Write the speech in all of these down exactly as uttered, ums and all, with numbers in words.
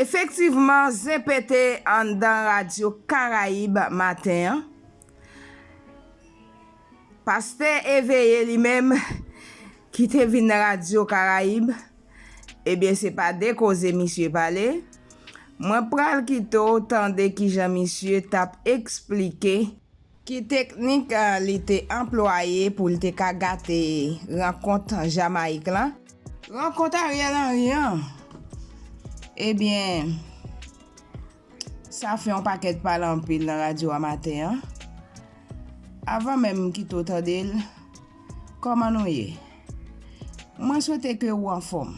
Efektivman, zen pete anndan Radyo Karayib maten an. Pastè Eveye li menm, ki te vin nan Radyo Karayib, ebyen, se pa de koze misye pale. Mwen pral kite w tande kijan misye t ap eksplike ki teknik, eh, li te anplwaye pou l te ka gate rankont Jamayik lan. Rankont Ariel Henry an, ebyen, sa fè yon pakèt pale anpil nan radyo a maten an. Avan menm m kite w tande l, kòman nou ye? Mwen swete ke ou anfòm.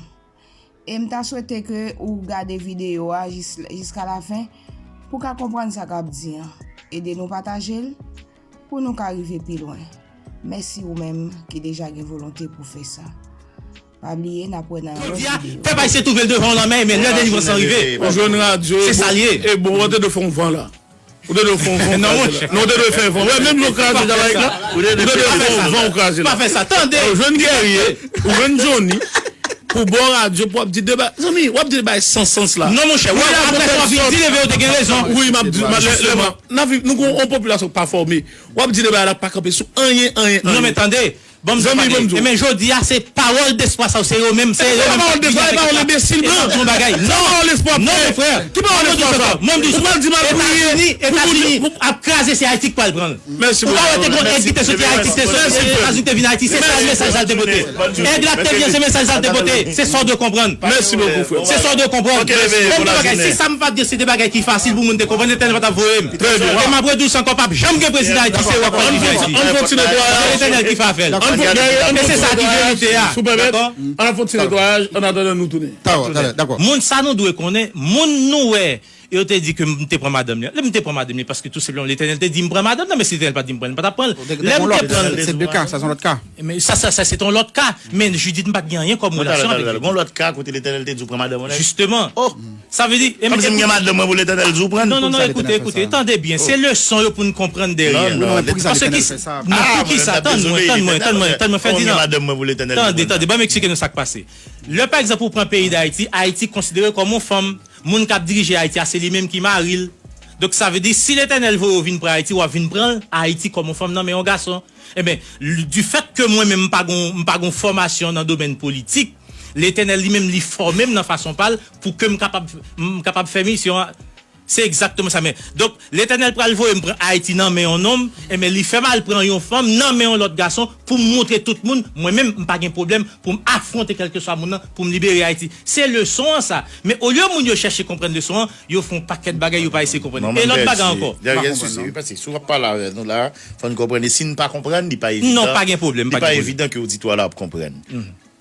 E m ta swete ke ou gade videyo a jis, jiska lafen pou w ka konprann sa k ap di an. Ede nou pataje l pou nou ka rive pi lwen. Mèsi ou menm ki deja gen volonte pou fè sa. Pa bliye, n ap wè nan yon lòt videyo. Jodi a, pèp ayisyen twouve l devan yon lanmè, men lè delivrans lan rive. Ou jwenn radyo, se sa l ye. E bon, ou te dwe fè yon van la. Ou te dwe fè yon van, ou kraze la. Non, monchè. Non, ou te dwe fè yon van. Wè, menm jan w kraze Jamayik la, ou te dwe fè yon van, ou kraze la. Pa fè sa, tande. Ou jwenn Guerrier, ou jwenn Johnny, pou bò radyo, pou w ap di deba. Zanmi, w ap di deba san sans la. Non, monchè, wè, apre sa, w ap vin di leve, ou te gen rezon. Wi, m ap di, m ap, lè, lè, m ap, n ap viv, nou gon yon popilasyon k pa fòme. W ap di deba la pa kanpe sou anyen, anyen, anyen. Non, men tande, Ban m di w, men jodi a, se pawòl despwa sa yo, se yo menm, se yo menm k ap di avèk leta. E m ap di yon bagay. Non, non, men frè, ban m di w sa, ban m di w sa. Etazini, Etazini ap kraze, se Ayiti k pral pran l. Ou pa wè te gon èd ki te soti Ayiti, ki te soti Etazini, te vin Ayiti, se sa mesaj sa l te pote. Èd la te vyen, se mesaj sa l te pote. Se sa w dwe konprann. Se sa w dwe konprann. Ban m di w bagay, si sa m pa t di, se de bagay ki fasil pou moun te konprann, Letènèl pa t ap voye m. E m ap redi w sa ankò, p ap janm gen prezidan Ayiti, se yo k ap kòdone Ayiti. Ann fè yon ti netwayaj. Se Letènèl ki fè afè l. Ann fè, e se sa ki verite a. Si w pèmèt, ann fè yon ti netwayaj, an atandan nou tounen. Dakò, dakò. Moun sa nou dwe konnen, moun nou wè, yo te di ke m te pran madanm li. Lè m te pran madanm li, paske tou senpleman Letènèl te di m pran madanm nan, men si Letènèl pa t di m pran l, m pa t ap pran l. Lè m te pran l. Se de ka, sa se yon lòt ka. Men sa, sa, sa se yon lòt ka. Men Jidit, m pa t gen anyen kòm relasyon avèk Jidit. Gon lòt ka kote Letènèl te di w pran madanm yon nèg? Jisteman. Sa vle di, e, kòmsi m gen madanm mwen pou Letènèl di w pran l? Non, non, non, ekoute, ekoute, tande byen, se leson yo pou n konprann dèyè. Non, non, non, men poukisa Letènèl fè sa? Non, poukisa? Tann mwen, tann mwen, tann mwen, tann mwen, Fèdinan. Tande, tande, ban m eksplike nou sa k pase. Lè, pa egzanp, ou pran peyi Dayiti, Ayiti konsidere kòm yon fanm, moun k ap dirije Ayiti a, se li menm ki mari l. Donk, sa vle di, si Letènèl voye w vin pran Ayiti, w ap vin pran Ayiti kòm yon fanm nan men yon gason. Ebyen, du fait que mwen menm m pa gon, m pa gon fòmasyon nan domèn politik, Letènèl li menm li fòme m nan fason pa l pou ke m kapab, m kapab fè misyon an. Se egzakteman sa, men. Donk, Letènèl pral voye m pran Ayiti nan men yon nonm, ebyen, li fè m al pran yon fanm nan men yon lòt gason pou m montre tout moun, mwen menm, m pa gen pwoblèm pou m afwonte kèlkeswa moun nan pou m libere Ayiti. Se leson an sa. Men olye moun yo chèche konprann leson an, yo fè yon pakèt bagay yo pa eseye konprann. E lòt bagay ankò. Dèyè, si w ap pale avè nou la, fò n konprann. E si n pa konprann, li pa evidan. Non, pa gen pwoblèm, pa gen pwoblèm. Li pa evidan ke oditwa la ap konprann.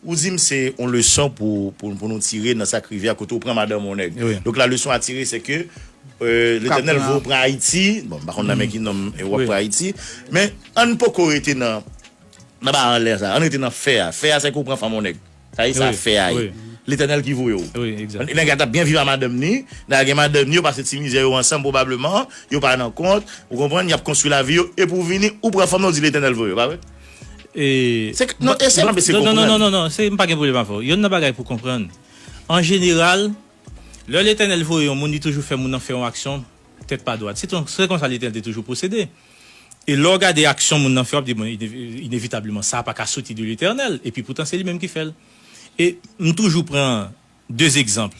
Ou di m se yon leson pou, pou, pou nou tire nan sa k rive a kote w pran madanm yon nèg. Wi. Donk la leson a tire se ke, euh, Letènèl voye w pran Ayiti. Bon, m pa konn nan men ki nonm e w ap pran Ayiti. Men ann poko rete nan, nan ba anlè sa. Ann rete nan fè a. Fè a se ke w pran fanm yon nèg. Sa e sa fè a ye. Letènèl ki voye w. Wi, egzak. Nèg la t ap byen viv a madanm ni. Nèg la gen madanm ni, yo pase ti mizè yo ansanm pwobableman. Yo pa nan kont. Ou konprann? Y ap konstwi lavi yo. Epi w vini, ou pran fanm nan, w di Letènèl voye w, pa vre? E, se, non, e se, non, men se non, non, konprann. Non, non, non, se, m pa gen pwoblèm avè w. Youn nan bagay pou konprann. An jeneral, lè Letènèl voye yon moun, li toujou fè moun nan fè yon aksyon tèt pa dwat. Se ton, se konsa Letènèl te toujou pwosede. E lè w gade aksyon moun nan fè, w ap di, bon, inev-, inevitableman, sa pa ka soti de Letènèl. Epi poutan, se li menm ki fè l. E m toujou pran de egzanp.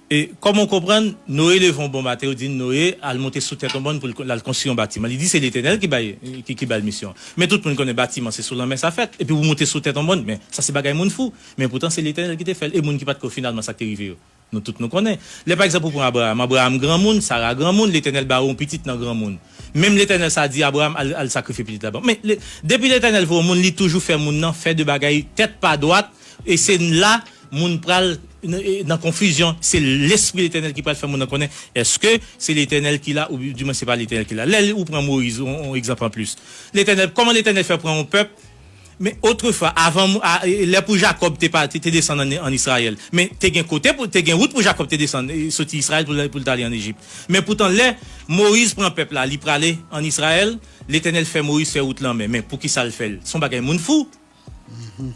E kòman w konprann, Noye leve yon bon maten, yo di Noye al monte sou tèt yon mòn pou l, l al konstwi yon batiman. Li di se Letènèl ki bay, ki, ki ba l misyon an. Men tout moun konnen batiman se sou lanmè sa fèt. Epi pou w monte sou tèt yon mòn, men sa se bagay moun fou. Men poutan se Letènèl ki te fè l. E moun ki pa t kwè finalman sa k te rive yo. Nou tout nou konnen. Lè pa egzanp ou pran Abraram, Abraram granmoun, Sara granmoun, Letènèl ba yo yon pitit nan granmoun. Menm Letènèl sa di Abraram al, al sakrifye pitit la ban m. Men le, depi Letènèl voye yon moun, li toujou fè moun nan fè de bagay tèt pa dwat, e se la moun pral n-, e, nan konfizyon. Se Lespri Letènèl ki pral fè moun nan konnen èske se Letènèl ki la oubyen se pa Letènèl ki la. Lè ou pran Moyiz, yon, yon egzanp anplis. Letènèl, kòman Letènèl fè pran yon pèp? Men otrefwa, avan, a, e, lè pou Jakòb te pa, te, te desann ann, ann Izrayèl. Men te gen kote pou, te gen wout pou Jakòb te desann, e, soti Izrayèl pou l, pou l t ale ann Ejip. Men poutan, lè Moyiz pran pèp la, li prale ann Izrayèl, Letènèl fè Moyiz fè wout lanmè. Men poukisa l fè l? Se yon bagay moun fou.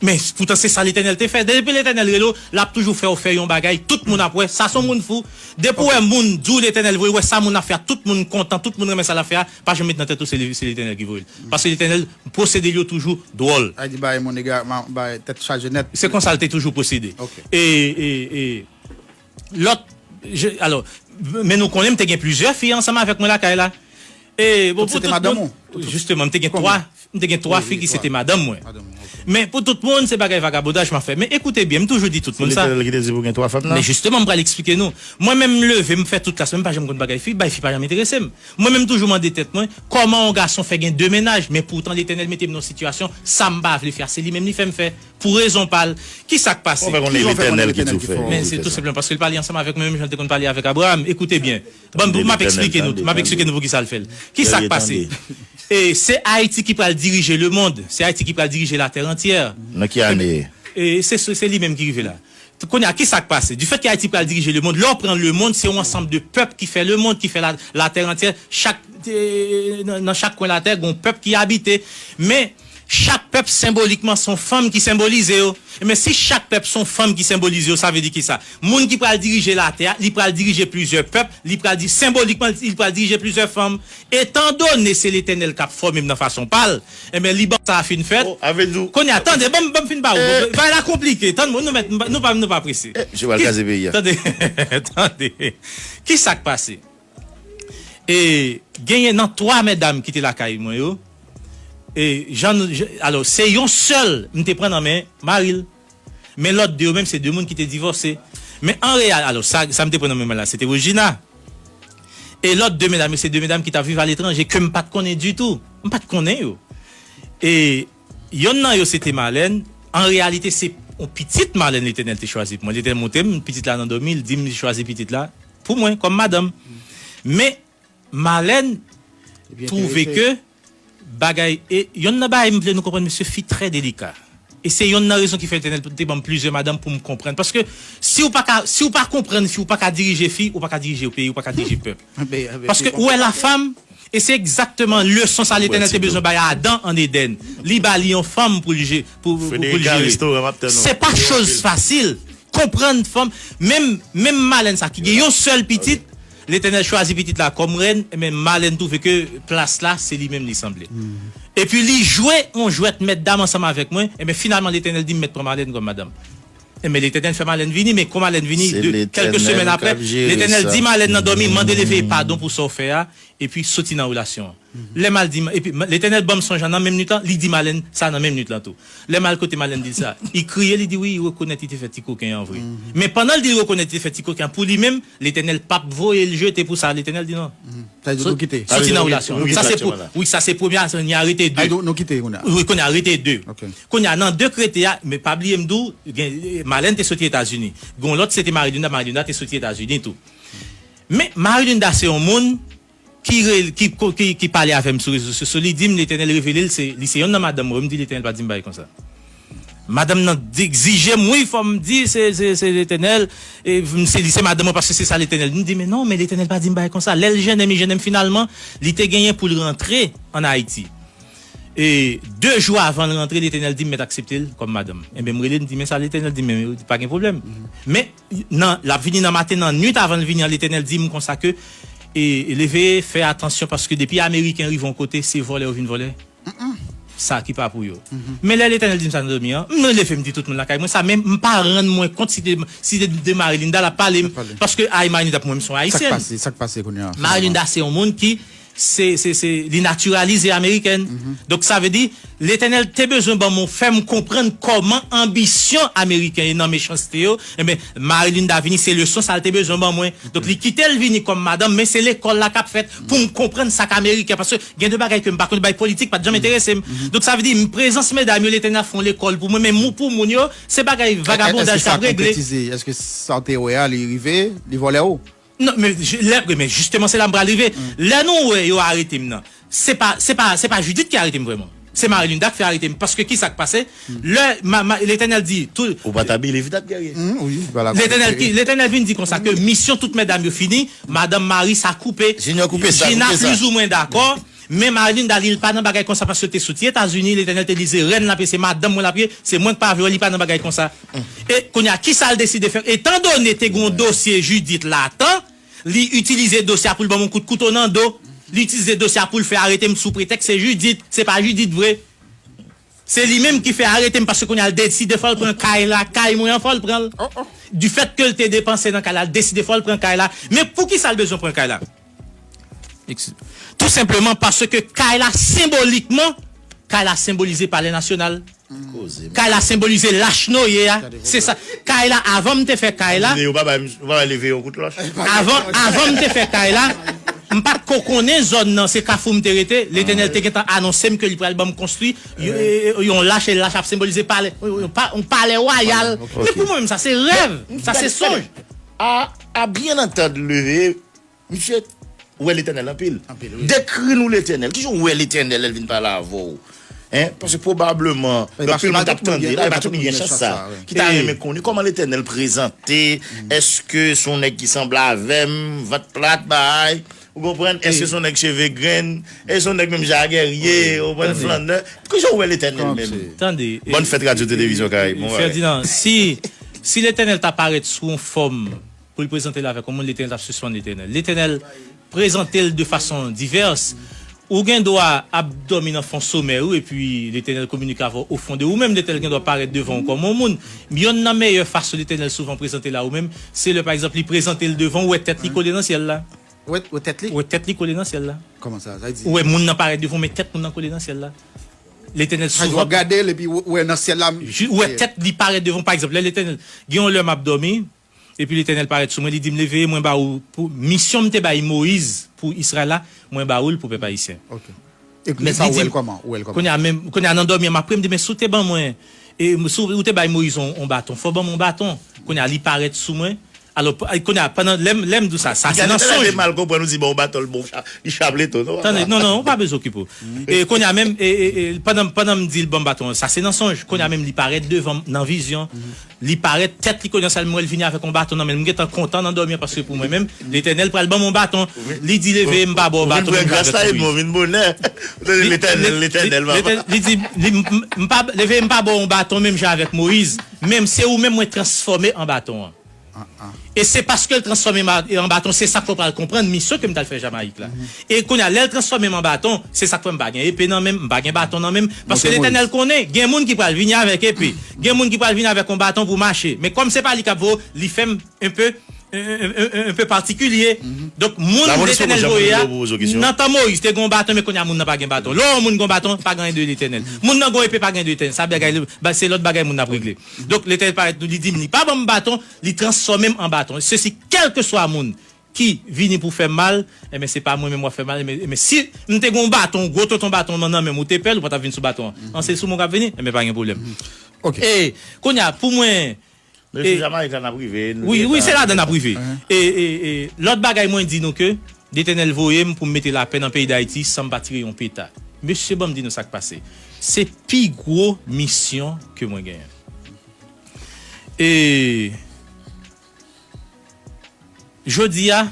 Men poutan se sa Letènèl te fè. Depi Letènèl rele w, l ap toujou fè w fè yon bagay, tout moun ap wè, sa se yon moun fou. Depi w wè moun di w Letènèl voye, w wè sa moun ap fè a, tout moun kontan, tout moun renmen sa l ap fè a, pa janm met nan tèt ou se li- se Letènèl ki voye l. Paske Letènèl pwosede l yo toujou dwòl. Ay di bay moun ega, ma- bay tèt chaje nèt. Se konsa l te toujou pwosede. Ok. E, e, e, lòt, je- alò, men nou konnen m te gen plizyè fi ansanm avèk mwen lakay la. E, bon, Tout se pou te tout madanm moun, ou? Tout, tout. Jisteman, m te gen Konbyen? twa, m te gen twa Wi, fi wi, ki se twa. te madanm mwen. Madanm mwen, ok. Men pou tout moun, se bagay vagabondaj m ap fè. Men ekoute byen, m toujou di tout Se moun sa. Letènèl ki te di pou gen twa fanm nan? Men jisteman, m pral eksplike nou. Mwen menm, m leve, m fè tout klasman, m pa janm konn bagay fi, bay fi pa janm enterese m. Mwen menm, m toujou mande tèt mwen, kòman yon gason fè gen de mennaj, men poutan Letènèl mete m nan yon sitiyasyon, sa m pa vle fè a, se li menm li fè m fè. Pou rezon pa l. Ki sa k pase? Ou fè konnen Ki sa w fè Letènèl konnen ki Letènel tou ki fè. fè w Men se vle tou fè sa? senpleman paske l pale ansanm avèk mwen, menm jan l te konn pale avèk Abraram. Ekoute byen. Bon, Tande m ap Letènel, eksplike nou. tande, M ap tande. eksplike nou pou ki sa l fè l. Ki sa k Tande, pase? tande. E se Ayiti ki pral dirije lemonn. Se Ayiti ki pral dirije latè antyè. Nan ki ane? E se, se, se li menm ki rive la. Kounye a, ki sa k pase? Du fait ke Ayiti pral dirije lemonn, lè w pran lemonn, se yon ansanm de pèp ki fè lemonn, ki fè la, latè antyè, chak, e, nan, nan chak kwen latè, gen yon pèp ki abite. Men, chak pèp senbolikman se yon fanm ki senbolize yo. Ebyen, si chak pèp se yon fanm ki senbolize yo, sa vle di ki sa? Moun ki pral dirije latè a, li pral dirije plizyè pèp, li pral di, senbolikman, li pral dirije plizyè fanm. Etandone se Letènèl k ap fòme m nan fason pa l, ebyen, li ban sa a fin fèt. Oh, a vle di w Kounye a, tande, ban m, ban m fin ba ou. Eh. Bagay la konplike. Tande, nou mèt, nou pa, nou pa prese. Eh, misye pral Ki- kraze peyi a. Tande, tande. Ki sa k pase? E genyen nan twa medam ki te lakay mwen yo. E jan nou, jan- alò, se yon sèl m te pran nan men mari l. Men lòt de yo menm, se de moun ki te divòse. Men an reyal, alò, sa, sa m te pran nan men mwen la, se te Regina. E lòt de medam yo, se de medam ki t ap viv aletranje, ke m pa t konnen ditou. M pa t konnen yo. E yonn nan yo, se te Marlène. An reyalite, se yon pitit Marlène Letènèl te chwazi pou mwen. Letènèl montre m, pitit la nan dòmi, l di m li chwazi pitit la pou mwen, kòm madanm. Men, Marlène Ebyen, twouve ke bagay, e yonn nan bagay m vle nou konprann, mesye, fi trè delika. E se yonn nan rezon ki fè Letènèl te ban m plizyè madanm pou m konprann. Paske si w pa ka, si w pa konprann, si w pa ka dirije fi, ou pa ka dirije peyi, ou pa ka dirije pèp. Paske ou wè la femme, e se egzakteman leson sa Letènèl te bezwen bay Adan an Edenn. Li ba li yon fanm pou li je- pou, pou, pou li jere. Se pa choz fasil. Konprann fanm, menm, menm Marlène sa ki gen yon sèl pitit, Letènèl chwazi pitit la kòm rèn, men Marlène twouve ke plas la, se li menm li sanble. Epi li jwe yon jwèt mèt dam ansanm avèk mwen, ebyen finalman Letènèl di m mèt pran Marlène kòm madanm. Ebyen Letènèl fè Marlène vini, men kon Marlène vini, de, kèlke semèn apre, Letènèl di Marlène nan dòmi, mande l veye padon pou sa w fè a, epi soti nan relasyon an. Lè m al di, epi Letènèl ban m sonj lan nan menm nwit lan, li di Marlène sa nan menm nwit lan tou. Lè m al kote Marlène di l sa, li kriye, li di wi, li rekonèt li te fè ti koken an vre. Men pandan l di l rekonèt li te fè ti koken an pou li menm, Letènèl p ap voye l jete pou sa, Letènèl di non. Sa vle di nou kite. Soti nan relasyon. Wi, sa se premye a, ni arete de. Nou kite kounye a. Wi, kounye a, arete de. Kounye a, nan de k rete a, men pa bliye m di w, Marlène te soti Etazini. Gen yon lòt, se te Marilinda, Marilinda te soti Etazini tou. Men Marilinda se yon moun ki, ki, ki, ki pale avè m sou rezo sosyo, li di m Letènèl revele l, se, li se yonn nan madanm mwen, m di Letènèl pa di m bagay konsa. Madanm nan egzije m, wi, fò m di, se, se, se Letènèl, e, m, se, li se madanm mwen paske se sa Letènèl. M di, men non, men Letènèl pa di m bagay konsa. Lè l jennen m, li jennen m finalman, li te genyen pou l rantre ann Ayiti. E de jou avan l rantre, Letènèl di m mèt aksepte l kòm madanm. Ebyen, m rele, m di, men sa Letènèl di m, men pa gen pwoblèm. Men, nan, l ap vini nan maten, nan nwit avan l vini an, Letènèl di m konsa ke, e, leve, fè atansyon, paske depi Ameriken rive yon kote, se vòlè yo vin vòlè. Sa ki pa pou yo. Men lè Letènèl di m sa nan dòmi an, m leve, m di tout moun lakay mwen sa, men m pa rann mwen kont si de, si de, de Marilinda l ap pale m, paske, ay, Marilinda pou mwen, m se yon Ayisyèn. Sa k pase, sa k pase kounye a? Marilinda se yon moun ki se, se, se, li natiralize amerikèn. Donk, sa vle di, Letènèl te bezwen ban m, fè m konprann kòman anbisyon ameriken yo nan mechanste yo. Ebyen, Marilinda vini, se leson sa l te bezwen ban mwen. Donk, li kite l vini kòm madanm, men se lekòl la k ap fèt pou m konprann sa k ameriken. Paske gen de bagay ke m pa konn, bay politik pa t janm enterese m. Donk, sa vle di, prezans medam yo, Letènèl ap fè yon lekòl pou mwen, men mou- pou moun yo, se bagay vagabondaj k ap regle. Èske sa konkretize? Èske sa w te wè a, li rive, li vòlè w? Non, men, je- lè, men jisteman, se la m pral rive. Lè nou wè yo arete m nan, se pa, se pa, se pa Judith ki arete m vrèman. Se Marilinda k fè arete m. Paske ki sa k pase? Lè ma- ma- Letènèl di, tou- Ou pa t abile vit ap gèrye. Letènèl ki, Letènèl vin di konsa ke misyon tout medam yo fini, madanm Marie sa koupe. Junior koupe sa, Gina koupe sa. Plizoumwen dakò. Men Marlene Dalil pa nan bagay konsa paske l te soti Etazini, Letènèl te di se rèn l ap ye, se madanm mwen l ap ye, se mwen k pa vle wè, li pa nan bagay konsa. E kounye a, kisa l deside fè? Etandone te gen yon dosye Judith Latan, li itilize dosye a pou l ban m yon kout kouto nan do. Li itilize dosye a pou l fè arete m sou pretèks se Judith, se pa Judith vre. Se li menm ki fè arete m paske kounye a l deside fò l pran kay la, kay mwen an fò l pran l. Du fait que l te depanse nan kay la, l deside fò l pran kay la. Men poukisa l bezwen pran kay la? Tou senpleman paske kay la senbolikman, kay la senbolize Palè Nasyonal. Kay la senbolize lach nou ye a. Se sa. Kay la, avan m te fè kay la, avan, avan m te fè kay la, m pa t ko konnen zòn nan, se Kafou m te rete. Letènèl te gentan anonse m ke li pral ban m konstwi yon, yon lach, e lach ap senbolize palè, yon pa-, yon palè wayal. Men pou mwen menm, sa se rèv, sa se sonj. A, a byen antann leve, misye wè Letènèl anpil. Dekri nou Letènèl. Kijan w wè Letènèl lè l vin pale avè w? Hein? Paske pwobableman, gen anpil moun k ap tande la, e pa tout moun gen chans sa. Ki ta renmen konnen kòman Letènèl prezante, èske se yon nèg ki sanble avè m, vant plat, bay, ou konprann? Èske se yon nèg cheve grenn? Èske se yon nèg menm jan a Guerrier, ou konprann, flannè? Kijan w wè Letènèl menm? Tande. Bòn fèt Radyo Televizyon Karayib, mon bagay. Ferdinand, si, si Letènèl ta parèt sou yon fòm pou l prezante l avèk yon moun, Letènèl t ap sispann Letènèl. Letènèl prezante l de fason divès. Ou gen dwa ap dòmi nan fon somèy ou, epi Letènèl kominike avè w ofon de ou menm. Letènèl gen dwa parèt devan w kòm yon moun. Yonn nan meyè fason Letènèl souvan prezante l a ou menm, se lè, pa egzanp, li prezante l devan w, ou wè tèt li kole nan syèl la. Ou wè, ou wè tèt li? Ou wè tèt li kole nan syèl la. Kòman sa? Sa vle di? Ou wè moun nan parèt devan w, men tèt moun nan kole nan syèl la. Letènèl souvan. Sa vle di w ap gade l, epi ou, ou wè nan syèl la. Ou wè tèt li parèt devan w, pa egzanp, lè Letènèl, gen yon lè m ap dòmi, epi Letènèl parèt sou mwen, li di m, leve, mwen ba ou pou misyon m te bay Moyiz pou Izrayèl la, mwen ba ou l pou pèp ayisyen. Ok. E men sa, ou wè l kòman? Ou wè l kòman? Kounye a menm, kounye a nan dòmi an, m ap priye, m di, men si w te ban mwen, e, si w te bay Moyiz yon, yon baton, fò w ban m yon baton. Kounye a li parèt sou mwen. Alò, kounye a, pandan, lè m, lè m di w sa, sa se nan sonj. Mal konprann, ou di, bon, yon baton, l bon, li chaple tou, non? Tande, non, non, ou pa bezwen okipe w. E kounye a menm, e, e, e, pandan, pandan m di l ban m baton an, sa se nan sonj. Kounye a menm, li parèt devan m nan vizyon. Li parèt, tèt li kole nan syèl, m wè l vini avèk yon baton nan men l. M gentan kontan nan dòmi an, paske pou mwen menm, Letènèl pral ban m yon baton. Li di, leve, m pa ba w baton, men m ja avèk Moyiz. Ou vin bonè. Ou tande Letènèl, Letènèl, papa. Li di, li, m, m, m pa, leve, m pa ba w yon baton, men m ja avèk Moyiz. Men se ou menm mwen transfòme an baton an. E se paske l transfòme m an baton, se sa k fè w pral konprann misyon ke m t al fè Jamayik la. E kounye a, lè l transfòme m an baton, se sa k fè m pa gen epe nan men m, m pa gen baton nan men m. Paske Letènèl konnen, gen moun ki pral vini avèk epe, gen moun ki pral vini avèk yon baton pou mache. Men kòm se pa li k ap voye w, li fè m un peu, un, un, un, un peu patikilye. Donk, moun Letènèl voye a, nan tan Moyiz, te gen yon baton, men kounye a, moun nan pa gen baton. Lè yon moun gen yon baton, pa gen anyen de Letènèl. Moun nan gen yon epe, pa gen de Letènèl. Sa bagay, se lòt bagay moun nan ap regle. Donk, Letènèl parèt nou, li di m, li pa ban m baton, li transfòme m an baton. Sesi, kèlkeswa moun ki vini pou fè m mal, enben, se pa mwen menm w ap fè mal. Enben, enben, si m te gen yon baton, yon gwo tonton baton nan, nan men m, ou te pè l, ou pa t ap vin sou baton an. An, se sou mwen w ap vini, enben, pa gen pwoblèm. Ok. E, kounye a, pou mwen, mesye Jamayik la, n ap rive, wi, wi, se ladan n ap rive. E, e, e, lòt bagay, mwen di nou ke Letènèl voye m pou m mete lapè nan peyi Dayiti san m pa tire yon peta. Mesye, ban m di nou sa k pase. Se pi gwo misyon ke mwen genyen. E jodi a,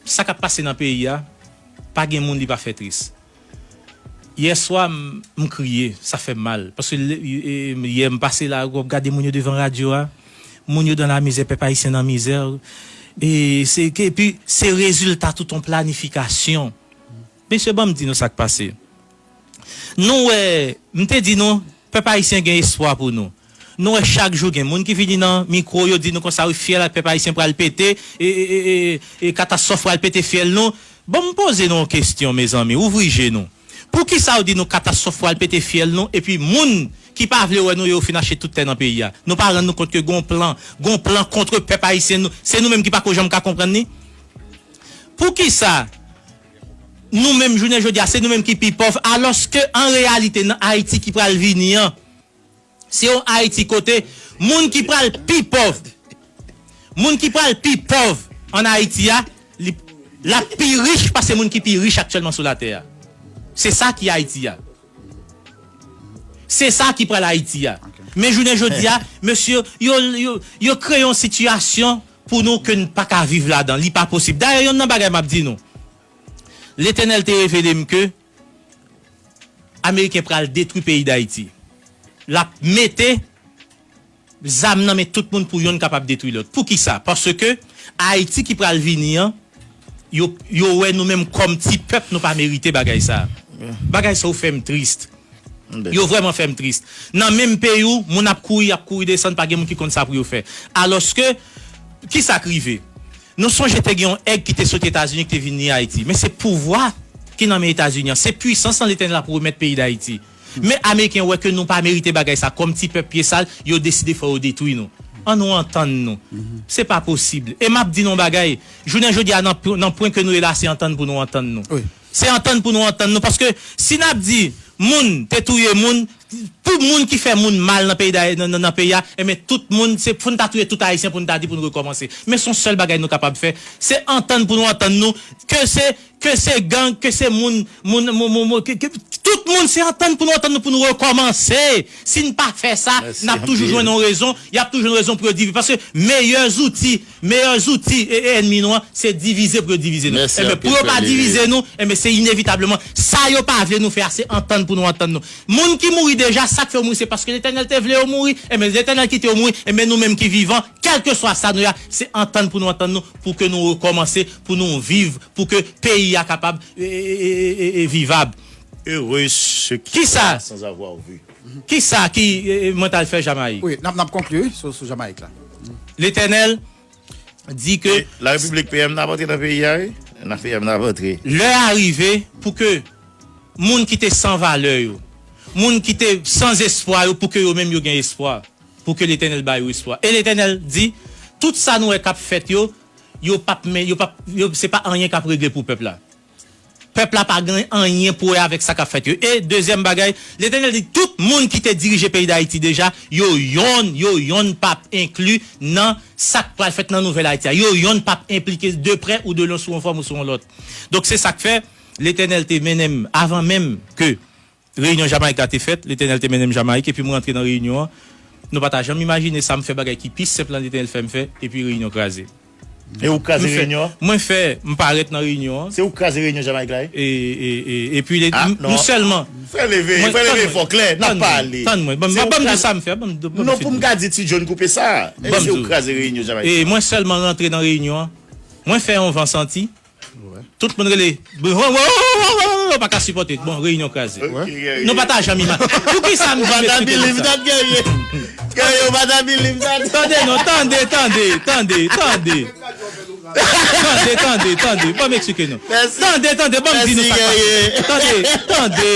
sa k ap pase nan peyi a, pa gen moun li pa fè tris. Yè swa, m, m kriye, sa fè m mal. Paske lè, e, e, yè m pase la, w ap gade moun yo devan radyo a. Moun yo dans la misère, pèp ayisyen nan mizè. E se ke, epi, se rezilta tout yon planifikasyon. Mesye, ban m di nou sa k pase. Nou wè, m te di nou, pèp ayisyen gen espwa pou nou. Nou wè chak jou gen moun ki vini nan mikwo, yo di nou konsa, wi, fyèl pèp ayisyen pral pete, e, e, e, e, e katastwòf pral pete fyèl nou. Bon, m poze nou yon kesyon, mezanmi, ouvri je nou. Poukisa yo di nou katastwòf pral pete fyèl nou, epi moun ki pa vle wè nou yo, yo fin achte tout tè nan peyi a? Nou pa rann nou kont ke gon plan, gon plan kont pèp ayisyen nou, se nou menm ki pa ko janm ka konprann li? Poukisa nou menm jounen jodi a, se nou menm ki pi pòv, alòske an reyalite nan Ayiti ki pral vini an, se yon Ayiti kote moun ki pral pi pòv, moun ki pral pi pòv an Ayiti a, li, l ap pi rich pase moun ki pi rich aktyèlman sou latè a. Se sa ki Ayiti a. Se sa ki pral Ayiti a. Men jounen jodi a, mesye, yo, yo, yo kreye yon sitiyasyon pou nou ke n pa ka viv ladan. Li pa posib. Dayè, yonn nan bagay m ap di nou, Letènèl te revele m ke Ameriken pral detwi peyi Dayiti. L ap mete zam nan men tout moun pou yonn kapab detwi lòt. Poukisa? Paske Ayiti ki pral vini an, yo, yo wè nou menm kòm ti pèp, nou pa merite bagay sa. Bagay sa yo fè m tris. Yo vrèman fè m tris. Nan menm peyi w, moun ap kouri, ap kouri desann, pa gen moun ki konn sa pou yo fè. Alòske, kisa k rive? Nou sonje te gen yon èg ki te soti Etazini ki te vin ni Ayiti. Men se pouvwa ki nan men Etazini an. Se pwisans lan Letènèl ap remèt peyi Dayiti. Men Ameriken wè ke nou pa merite bagay sa. Kòm ti pèp pye sal, yo deside fò yo detwi nou. An nou antann nou. Se pa posib. E m ap di nou yon bagay. Jounen jodi a, nan, nan pwen ke nou ye la, se antann pou nou antann nou. Se antann pou nou antann nou. Paske si n ap di moun te touye moun, pou moun ki fè moun mal nan peyi da, nan, nan, nan peyi a, enben tout moun, se pou n ta touye tout Ayisyen pou n ta di pou n rekòmanse. Men se yon sèl bagay nou kapab fè, se antann pou nou antann nou, ke se, ke se gang, ke se moun, moun, moun, moun, moun, ke, ke, tout moun, se antann pou nou antann nou pou n rekòmanse. Si n pa fè sa, n ap toujou jwenn yon rezon, y ap toujou jwenn rezon pou yo divize. Paske meyè zouti, meyè zouti e, e ènmi nou an, se divize pou yo divize nou. Enben, pou yo pa divize nou, enben, se inevitableman, sa yo pa vle nou fè a, se antann pou nou antann nou. Moun ki mouri deja, sa k fè yo mouri, se paske Letènèl te vle yo mouri, enben, Letènèl kite yo mouri, enben, nou menm ki vivan, kèlkeswa sa nou ye a, se antann pou nou antann nou, pou ke nou rekòmanse, pou nou viv, pou ke peyi a kapab, e, e, e, e, e vivab. Heureux ceux qui croient sans avoir vu. Kisa ki, e, e, mwen t al fè Jamayik? Wi, n ap, n ap konkli, wi, sou, sou Jamayik la. Letènèl di ke la Repiblik P M n ap antre nan peyi a, wi. Nan P M n ap antre. Lè a rive pou ke moun ki te san valè yo, moun ki te san espwa yo, pou ke yo menm yo gen espwa, pou ke Letènèl ba yo espwa. E Letènèl di, tout sa nou wè k ap fèt yo, yo p ap men, yo p ap, yo, se pa anyen k ap regle pou pèp la. Pèp la pa gen anyen pou wè avèk sa k ap fèt yo. E dezyèm bagay, Letènèl di tout moun ki te dirije peyi Dayiti deja, yo yonn, yo yonn p ap enkli nan sa k pral fèt nan nouvèl Ayiti a. Yo yonn p ap enplike de prè ou de lwen sou yon fòm ou sou yon lòt. Donk se sa k fè Letènèl te mennen m avan menm ke reyinyon Jamayik la te fèt, Letènèl te mennen m Jamayik, epi mwen rantre nan reyinyon an. Nou pa ta janm imajine sa m fè bagay ki pi senp lan Letènèl fè m fè, epi reyinyon kraze. E ou kraze reyinyon an? Mwen fè, m parèt nan reyinyon an. Se ou kraze reyinyon Jamayik la, wi? E, e, e, epi le, m, m sèlman. Frè leve, frè leve fò klè, n ap pale. Tann mwen, tann mwen, ban m di sa m fè, ban m, ban m fini. Non, pou m ka di Ti John koupe sa. E se ou kraze reyinyon Jamayik la. E mwen sèlman rantre nan reyinyon an. Mwen fè yon van santi. Tout moun rele. Yo pa ka sipòte. Bon, reyinyon kraze. Nou pa ta janm imajine. Poukisa m di mesye te di sa? Tande non, tande, tande, tande, tande. Tande, tande, tande. Ban m eksplike nou. Tande, tande, ban m di nou sa k pase. Tande, tande.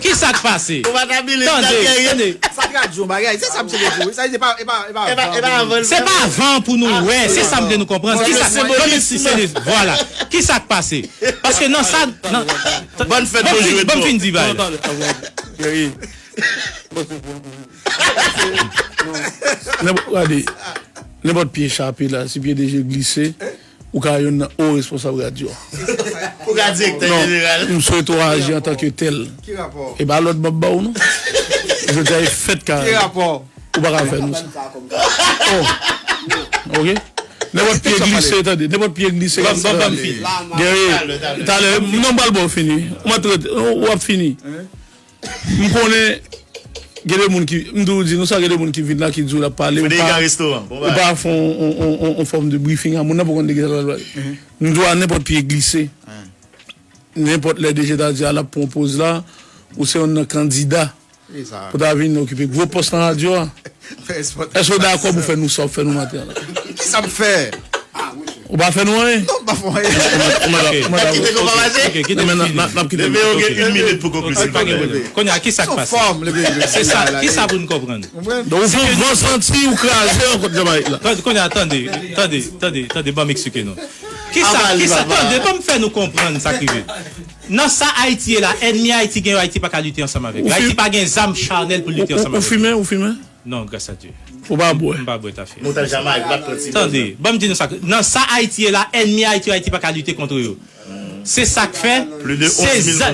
Kisa k pase? Tande, tande. Sa tradui yon bagay. Se sa misye te di, wi. Sa, se pa, e pa, e pa van. Se pa van pou nou wè. Se sa m vle nou konprann. Kisa, ban m eksplike nou. Vwala. Kisa k pase? Paske nan sa, nan, ban m fin, ban m fin di bagay la. Nenpòt, gade, nenpòt pye chape la, si pye D G glise, ou ka yonn nan o responsab radyo a. Ou ka direktè jeneral. Non, m swete w aji antanke tèl. Ki rapò? E pa lòd m ap ba w, non. Jodi a, e fèt ka. Ki rapò? Ou pa ka fè nou sa. Oh. Ok? Nenpòt pye glise, tande. Nenpòt pye glise. Ban m, ban m, ban m fini. Guerrier, talè, non, m pral ba w fini. Ou mèt rete, w ap fini. M konnen gen de moun ki, m toujou di nou sa, gen de moun ki vin la, ki di w l ap pale, ou pa, ou pa fè yon, yon, yon, yon, yon fòm de briefing a moun nan pou konn de ki sa l ap pale. M di w a nenpòt pye glise. Nenpòt lè D G ta di a l ap pran poz la, ou se yonn nan kandida pou ta vin okipe gwo pòs nan radyo a. Èske w dakò pou fè nou sa w ap fè nou maten an la? Kisa m fè? Ou pa fè nou anyen? Non, m pa fè anyen. N ap kite konpa pase. N ap kite. Leve, ok, yon minit pou konkli, silvouplè. Kounye a, kisa k pase? Se sa, kisa pou n konprann? Donk, ou fè yon van santi, ou kraze ankò Jamayik la. Kounye a, tande, tande, tande, tande, ban m eksplike nou. Kisa, kisa, tande, ban m fè nou konprann sa k rive. Nan sa Ayiti ye la, ènmi Ayiti gen yo, Ayiti pa ka lite ansanm avèk yo. Ayiti pa gen zam chanèl pou lite ansanm avèk yo. Ou fimen, ou fimen? Non, gras a Dye. Ou pa bwè? M pa bwè tafya. Moutan Jamayik, bat pran ti. Tande, ban m di nou sa. Nan sa Ayiti ye la, ènmi Ayiti yo, Ayiti pa ka lite kont yo. Se sa k fè,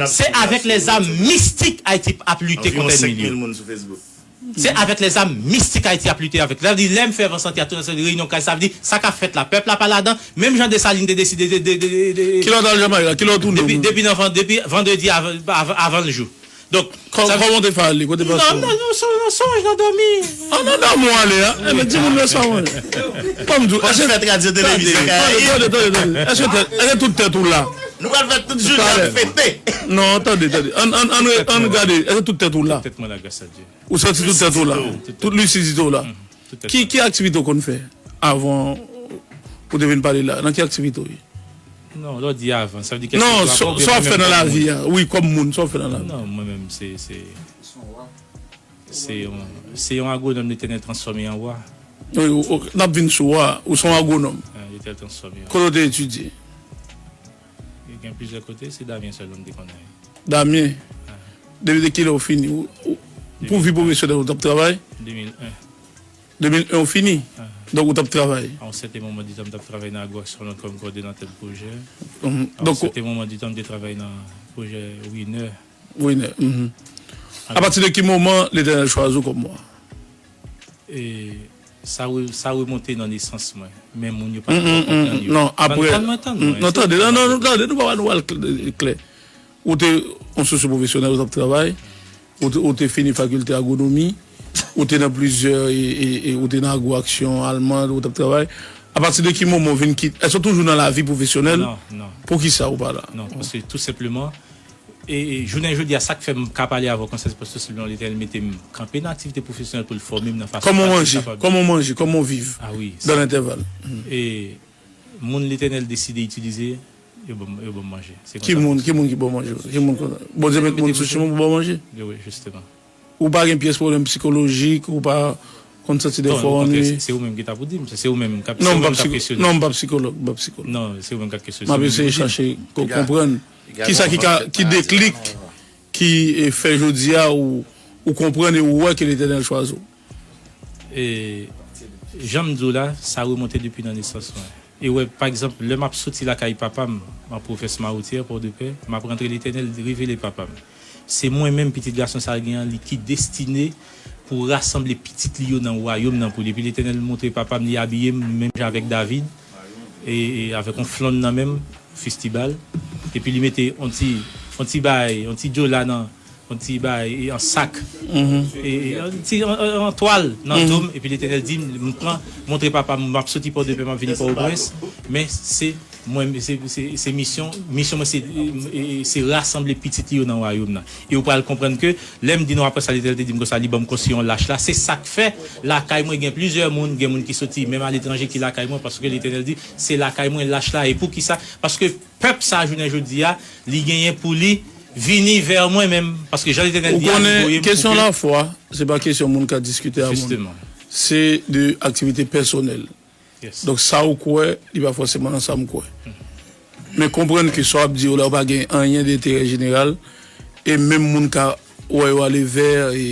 se avèk lèzam mistik Ayiti ap lite kont ènmi li yo. Se avèk lèzam mistik Ayiti ap lite avèk. Sa vle di, lè m fè Van Santi a tou nan reyinyon kay, sa vle di, sa k ap fèt la, pèp la pa ladan. Menm jan Desalin te deside de, de, de, de, de, Kilè w t al Jamayik la? Kilè w tounen? Depi, depi nan van- depi vandredi avan, avan, avan l jou. Donk, Kò- Kòman w te fè ale? Kote pase w? Nan, nan, nan sonj, nan dòmi. An nan dòmi w ale a? Enben, di moun yo sa mwen. Ban m di w, èske fè tradisyon televize Tande, tande, tande, tande. Èske tè- èske tout tèt ou la? Nou pral fè tout jounen ap fete. Non, tande, tande. Ann ann ann ann gade, èske tout tèt ou la? Tèt mwen la, gras a Dye. Ou santi tout tèt ou la? Tout lisidite w la? Ki ki aktivite w konn fè avan ou te vin pale la? Nan ki aktivite w ye? Non, lè w di avan, sa vle di kèk Non, sa w ap fè nan lavi a. Wi, kòm moun, sa w ap fè nan lavi. Non, mwen menm, se se se yon se yon agwonòm Letènèl transfòme an wa. Wi, ou- ou- n ap vin sou wa, ou se yon agwonòm. Letènèl transfòme an. Kote w te etidye? Gen plizyè kote, se Damyen sèlman m te konnen. Damyen. Depi de kilè w fini? Ou- ou- Pou vi pwofesyonèl ou t ap travay? De mil en. De mil en ou fini? Donk ou t ap travay? A yon sèten moman ditan m t ap travay nan Agro Action Land kòm kòdonatè de pwojè. A Mhm. yon Donk, sèten moman ditan m te travay nan pwojè Winner. Winner. Mhm. Apati de ki moman Letènèl chwazi w kòm wa? E sa re- sa remonte nan nesans mwen. Men moun yo pa t konprann yo. Non, apre. Tann mwen, tann mwen. Non, tande, non, non, non, tande, nou pa nou al klè. Ou te yon sosyopwofesyonèl, ou t ap travay, ou te, ou te fini fakilte agwonomi, ou te nan plizyè, e, e, e, ou te nan Agro Action Allemande, ou t ap travay. Apati de ki moman w vin kit? Èske w toujou nan lavi pwofesyonèl? Non, non. Poukisa ou pa la? Non, paske tou senpleman, e, e jounen jodi a, sa k fè m ka pale avè w konsa, se paske tou senpleman Letènèl mete m kanpe nan aktivite pwofesyonèl pou l fòme m nan fason. Kòman w manje? Kòman w manje? Kòman w viv? Ah wi. Dan lentèval. E moun Letènèl deside itilize, yo ban m- yo ban m manje. Se Ki konsa. Moun, ki moun ki ba w manje? Ki moun konsa? Bondye met moun sou chimen w pou ba w manje? Wi, wi, jisteman. Ou pa gen pyès pwoblèm sikolojik, ou pa konn santi defwa w Non, annui? se ou menm ki ta pou di m, se ou menm k ap Non, m pa psikològ, m pa psikològ. Non, se ou menm k ap kesyone. M ap eseye chache, ko- konprann kisa ki ka, ki deklik, ki, e, fè jodi a ou, ou konprann e ou wè ke Letènèl chwazi w. E jan m di w la, sa remonte depi nan nesans mwen. E wè, pa egzanp, lè m ap soti lakay papa m, an Pwofès Mawotyè, Pòdepè, m ap rantre, Letènèl revele papa m. Se mwen menm, pitit gason sa gen an, li ki destine pou rasanble pitit li yo nan wayòm nan pou li. Epi Letènèl montre papa m, li abiye m menm jan avèk David, e, e avèk yon flonn nan men m, fistibal. Epi li mete yon ti, yon ti bagay, yon ti djola nan, yon ti bagay, e, an sak. E, e, yon ti, an, an, an twal nan do m. Epi Letènèl di m, m pran, montre papa m, m ap soti Pòdepè, m ap vini Pòtoprens. Men se mwen, se, se, se misyon, misyon mwen se, e, e, se rasanble pitit li yo nan wayòm nan. E ou pral konprann ke lè m di nou apre sa, Letènèl te di m konsa, li ban m konstwi yon lach la. Se sa k fè, lakay mwen gen plizyè moun, gen moun ki soti menm aletranje ki lakay mwen, paske Letènèl di, se lakay mwen lach la. E poukisa? Paske pèp sa, jounen jodi a, li genyen pou li vini vè mwen menm. Paske jan Letènèl Ou di a, li konnen, voye m kesyon pou ke- lafwa, se pa kesyon moun ka diskite a moun. Jisteman. Se de aktivite pèsonèl. Yes. Donk, sa ou kwè, li pa fòseman nan sa m kwè. Men konprann ke sa w ap di yo la, yo pa gen anyen de enterè jeneral, e menm moun ka wè yo ale vè, e,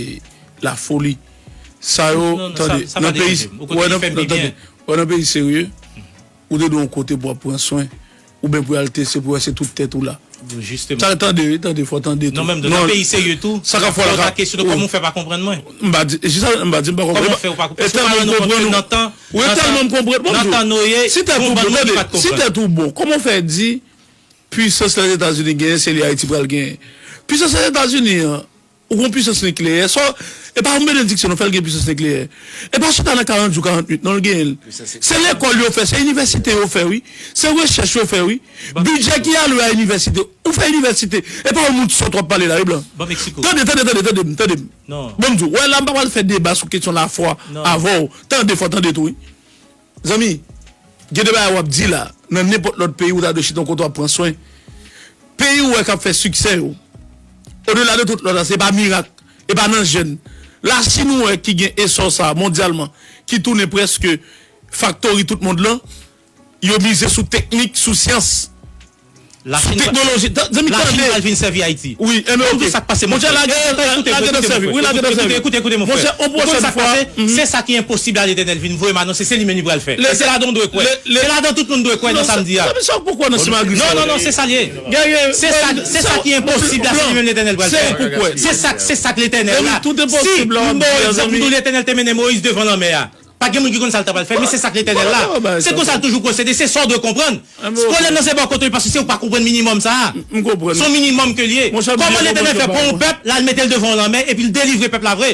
lafoli. Sa yo, Non, non, sa- tande, sa pa nan peyi, deranje m. Ou konnen fè m pi tande, byen. Wè, nan peyi serye, ou te dwe yon kote pou w ap pran swen, oubyen pou w al teste pou w wè se tout tèt ou la. Jisteman. Sa, tande, tande, fò tande tou. Non, menm nan peyi serye tou, sa ka fè fò la ta ka- kesyon, kòman w fè pa konprann mwen? M pa di, jis sa, m pa di m pa konprann. Kòman w fè ou pa konprann? E tèlman m konprann ou. Nan tan, Wi, nan tèlman tan- m konprann. Bon, nan tan Noye, si tèt ou konprann bon, mwen, li tande, pa t si konprann. Tèt ou bon, kòman w fè di pwisans Lèzetazini genyen, se li Ayiti pral genyen? Pwisans Lèzetazini an, ou gon pwisans nikleyè, sa, e pa yon benediksyon, nou fè l gen pwisans nikleyè. E pa chita nan karant jou, karant nwit, non, l genyen l. Se lekòl yo fè, se inivèsite yo fè, wi. Se rechèch yo fè, wi. Bidjè ki alwe a inivèsite, ou fè inivèsite, e pa yon moun sòt w ap pale la, wi, blan. Ban Meksiko. Tande, tande, tande, tande m, tande m. Non. Bon, m di w, wè, la, m pa pral fè deba sou kesyon lafwa Non. avè w. Tande, fò tande tou, wi. Zanmi, gen de bagay w ap di la, nan nenpòt lòt peyi, ou ta dwe chita yon kote w ap pran swen. Peyi ou wè k ap fè siksè yo, odela de tout lòt la, se pa mirak, e pa nan jèn. Lachin ou wè ki gen esò sa mondyalman, ki tounen prèske faktori tout mond lan, yo mize sou teknik, sou syans. Lachin, teknoloji, zanmi, tande. Lachin pral vin sèvi Ayiti. Wi, enben, ok. Sa k pase, monchè, lage, lage nan sèvi. Wi, lage nan sèvi. Ekoute, ekoute, monchè, on pwochèn fwa. Se sa ki enposib la Letènèl vin voye m anonse, se li menm li pral fè. E se ladan w dwe kwè. Se ladan tout moun dwe kwè nan sa m di a. Non, non, non, se sa l ye. Se sa, se sa ki enposib la, se li menm Letènèl pral fè. Se sa, se sa k Letènèl la. Si Moyiz, jan pou nou, Letènèl te mennen Moyiz devan lanmè a. Pa gen moun ki konn sa l ta pral fè, men se sa k Letènèl la. Se konsa l toujou pwosede, se sa w dwe konprann. Pwoblèm nan se bò kote w, paske se ou pa konprann minimòm sa a. Se yon minimòm ke l ye. Kòman Letènèl fè pran yon pèp, l al mete l devan yon lanmè, epi l delivre pèp la vre?